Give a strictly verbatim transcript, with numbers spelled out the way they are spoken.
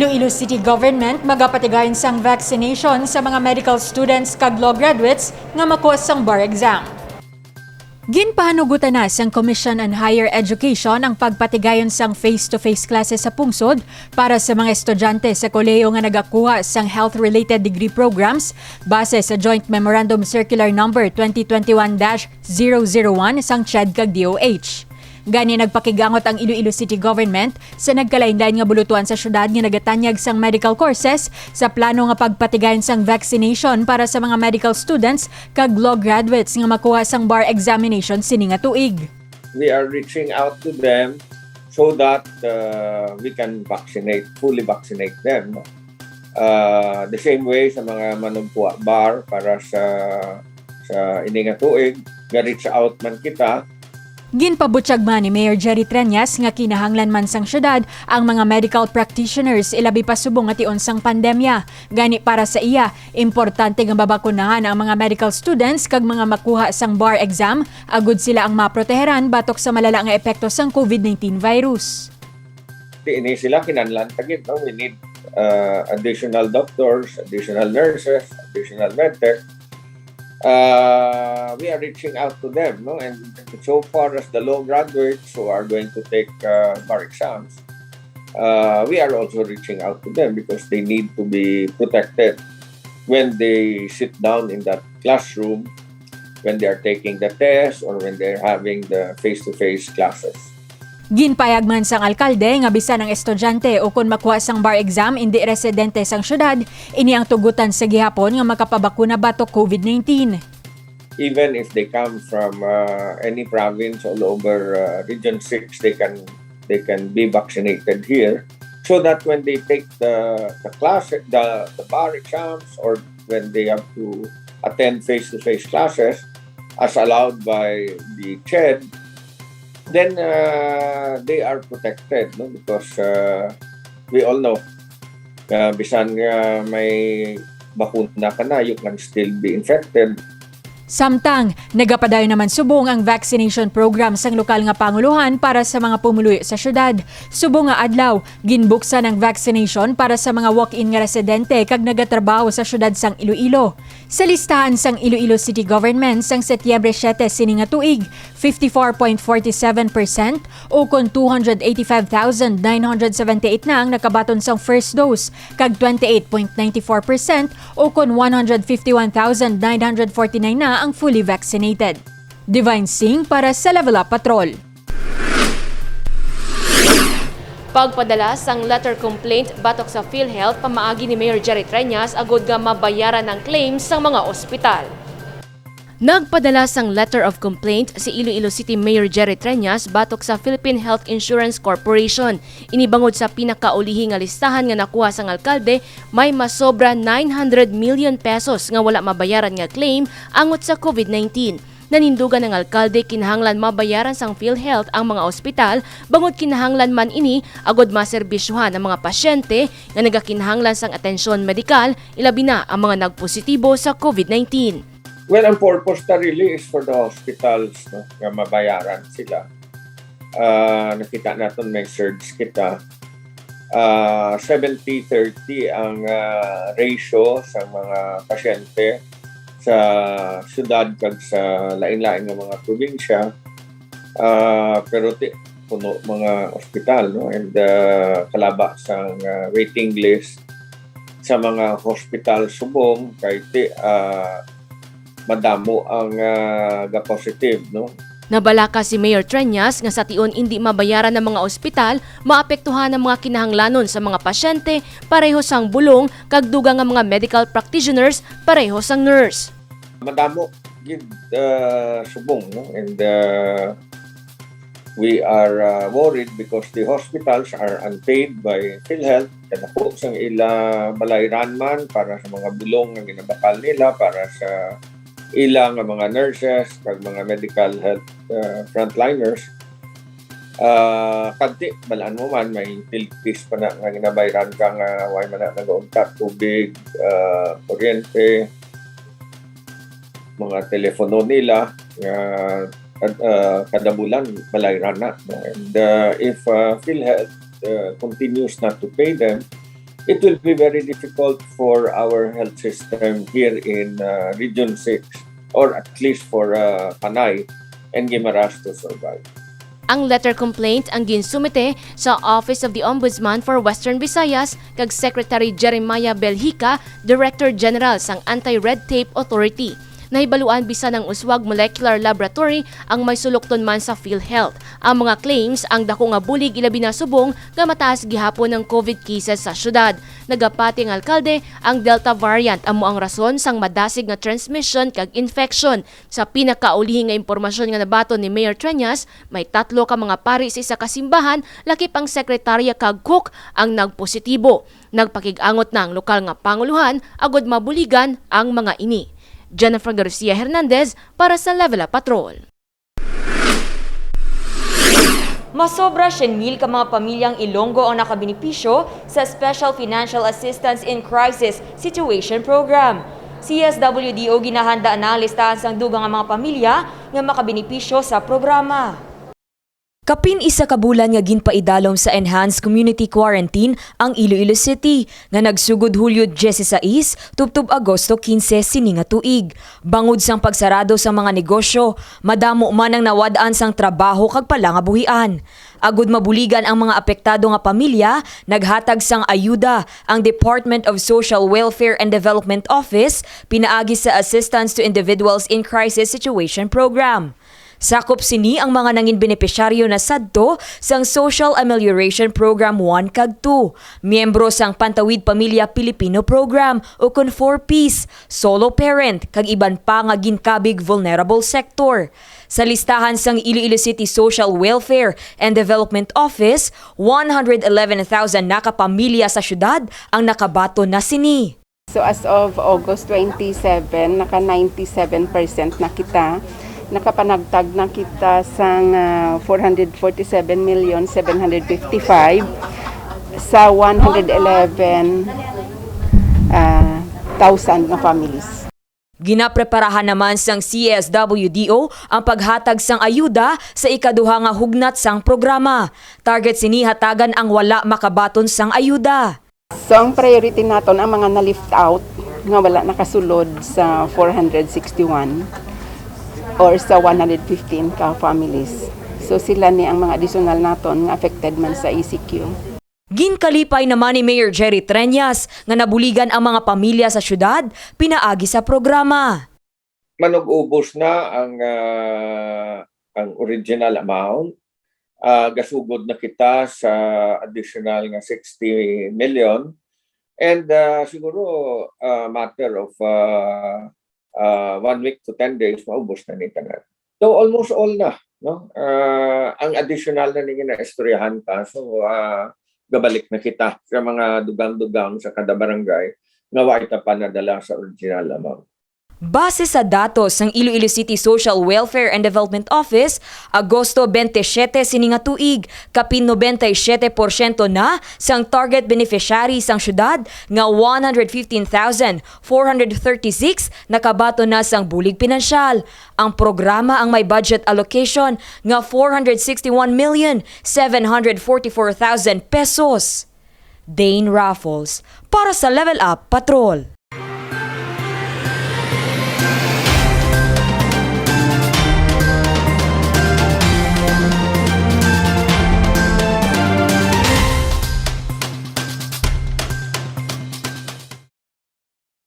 Iloilo City Government magapatigayon sang vaccination sa mga medical students kag law graduates nga makuha sang bar exam. Ginpahanugutan na sang Commission on Higher Education ang pagpatigayon sang face-to-face classes sa pungsod para sa mga estudyante sa kolehiyo nga nagakuha sang health-related degree programs base sa Joint Memorandum Circular Number twenty twenty-one dash zero zero one sang CHED kag D O H. Gani, nagpakigangot ang Iloilo City Government sa nagkalain-lain nga bulutuan sa syudad nga nagatanyag sang medical courses sa plano nga pagpatigayon sang vaccination para sa mga medical students kag law graduates nga makuha sang bar examination sini nga tuig. We are reaching out to them so that uh, we can vaccinate, fully vaccinate them. No? Uh, the same way sa mga manugkuha bar para sa sa ini nga tuig, ga-reach out man kita. Ginpabutyag man ni Mayor Jerry Treñas nga kinahanglan man sang syudad ang mga medical practitioners, ilabi pa subong nga tion sang pandemya. Gani, para sa iya, importante nga mabakunahan ang mga medical students kag mga makuha sang bar exam agud sila ang maproteheran batok sa malala nga epekto sang COVID nineteen virus. Di ini sila kinahanglan ta gid, no? We need uh, additional doctors, additional nurses, additional medtech. Uh, we are reaching out to them, no? And so far as the law graduates who are going to take uh, bar exams, uh, we are also reaching out to them because they need to be protected when they sit down in that classroom, when they are taking the test, or when they're having the face-to-face classes. Ginpayag man sang alkalde nga bisan ang estudyante o kon makuha sang bar exam indi residente sang syudad, ini ang tugutan sa gihapon nga makapabakuna batok COVID nineteen. Even if they come from uh, any province all over uh, Region six, they can they can be vaccinated here, so that when they take the the class, the, the bar exams, or when they have to attend face-to-face classes as allowed by the CHED, then uh, they are protected, no? Because uh, we all know, uh, bisan nga may bakuna ka na, you can still be infected. Samtang, nagapadayon naman subong ang vaccination program sang lokal nga pangulohan para sa mga pumuluyo sa syudad. Subong nga adlaw, ginbuksan ang vaccination para sa mga walk-in nga residente kag nagatrabaho sa syudad sang Iloilo. Sa listahan sang Iloilo City Government sang Setyembre siete sini nga tuig, fifty-four point forty-seven percent o kon two hundred eighty-five thousand nine hundred seventy-eight na ang nakabaton sang first dose, kag twenty-eight point nine four percent o kon one hundred fifty-one thousand nine hundred forty-nine na ang fully vaccinated. Divine Singh para sa Level Up Patrol. Pagpadala sang letter complaint batok sa PhilHealth pamaagi ni Mayor Jerry Treñas agud nga mabayaran ang claim sang mga ospital. Nagpadala sang letter of complaint si Iloilo City Mayor Jerry Treñas batok sa Philippine Health Insurance Corporation. Ini bangod sa pinakaulihi nga listahan nga nakuha sang alkalde, may masobra nine hundred million pesos nga wala mabayaran nga claim angot sa COVID nineteen. Nanindugan ang alkalde, kinahanglan mabayaran sang PhilHealth ang mga ospital, bangod kinahanglan man ini agud maserbisyohan ang mga pasyente nga nagakinahanglan sang atensyon medikal, ilabi na ang mga nagpositibo sa COVID nineteen. Well, ang purpose ta really is for the hospitals, no, nga mabayaran sila. Ah, nakita naton may surge kita. Ah, seventy thirty ang ah, ratio sa mga pasyente sa syudad kag sa lain-lain nga mga probinsya. Ah, pero ti puno mga ospital, no? And ah, kalaba sang ah, waiting list sa mga hospital subong kay ti ah, madamo ang ah, ga-positive, no? Nabalaka si Mayor Treñas nga sa tion indi mabayaran ang mga ospital, maapektuhan ang mga kinahanglanon sa mga pasyente pareho sang bulong kag dugang nga mga medical practitioners pareho sang nurse. Madamo gid ah, subong, no? And ah, we are ah, worried because the hospitals are unpaid by PhilHealth. Kadako sang ila balayran man para sa mga bulong nga ginabakal nila para sa ila nga mga nurses kag mga medical health ah, frontliners. Ah, kag ti, balaan mo man, may utilities pa na nga ginabayran ka nga way man na nagauntat, tubig, ah, kuryente, mga telepono nila, nga kad- ah, kada bulan balayran na, no? And ah, if ah, PhilHealth ah, continues not to pay them, it will be very difficult for our health system here in uh, Region six, or at least for uh, Panay and Guimaras to survive. Ang letter complaint ang ginsumite sa Office of the Ombudsman for Western Visayas kag Secretary Jeremiah Belhica, Director General sang Anti-Red Tape Authority. Nahibaluan bisan ang Uswag Molecular Laboratory ang may sulokton man sa PhilHealth. Ang mga claims ang dako nga bulig, ilabi na subong nga mataas gihapon ang COVID cases sa syudad. Nagapati ang alkalde, ang Delta variant amo ang rason sang madasig nga transmission kag infection. Sa pinakaulihi nga impormasyon nga nabaton ni Mayor Treñas, may tatlo ka mga pari sa isa ka simbahan, lakip ang sekretarya kag cook, ang nagpositibo. Nagpakig-angot na ang lokal nga panguluhan agod mabuligan ang mga ini. Jennifer Garcia Hernandez para sa Level Up Patrol. Masobra siyam mil ka mga pamilyang Ilonggo ang nakabenepisyo sa Special Financial Assistance in Crisis Situation Program. C S W D O ginahanda na ang listahan sang dugang nga mga pamilya nga makabenepisyo sa programa. Kapin isa ka bulan nga ginpaidalom sa Enhanced Community Quarantine ang Iloilo City, nga nagsugod Hulyo dieciséis tubtob Agosto quince sini nga tuig. Bangod sang pagsarado sang mga negosyo, madamo man ang nawad-an sang trabaho kag palangabuhian. Agud mabuligan ang mga apektado nga pamilya, naghatag sang ayuda ang Department of Social Welfare and Development Office pinaagi sa Assistance to Individuals in Crisis Situation Program. Sakop sini ang mga nangin benepisyaryo na sadto sang Social Amelioration Program one kag two, miyembro sang Pantawid Pamilya Pilipino Program, ukon four Ps, solo parent, kag iban pa nga ginkabig vulnerable sector. Sa listahan sang Iloilo City Social Welfare and Development Office, one hundred eleven thousand na ka pamilya sa syudad ang nakabaton na sini. So as of August twenty-seven, naka ninety-seven percent na kita. Nakapanagtag na kita sang ah, four hundred forty-seven million seven hundred fifty-five sa one hundred eleven ah, thousand nga families. Ginapreparahan naman sang C S W D O ang paghatag sang ayuda sa ikaduha nga hugnat sang programa. Target sini hatagan ang wala makabaton sang ayuda. So ang priority naton ang mga na-left out nga wala nakasulod sa four hundred sixty-one or sa one hundred fifteen ka families. So sila ni ang mga additional naton nga affected man sa E C Q. Ginkalipay naman ni Mayor Jerry Treñas nga nabuligan ang mga pamilya sa syudad pinaagi sa programa. Manug-ubos na ang ah, ang original amount. Ah, gasugod na kita sa additional nga sixty million, and ah, siguro ah, matter of ah, ah, one week to ten days maubos na ni tanan. So almost all na, no? Ah, ang additional na ni ginaistoryahan ta, so ah, gabalik na kita sa mga dugang-dugang sa kada barangay nga wa ita pa nadala sa original amount. Base sa datos sang Iloilo City Social Welfare and Development Office, Agosto twenty-seven sini nga tuig, kapin nobenta y siyete porsyento na sang target beneficiary sang syudad nga one hundred fifteen thousand four hundred thirty-six nakabaton na sang bulig pinansyal. Ang programa ang may budget allocation nga four hundred sixty-one million seven hundred forty-four thousand pesos. Dane Raffles para sa Level Up Patrol.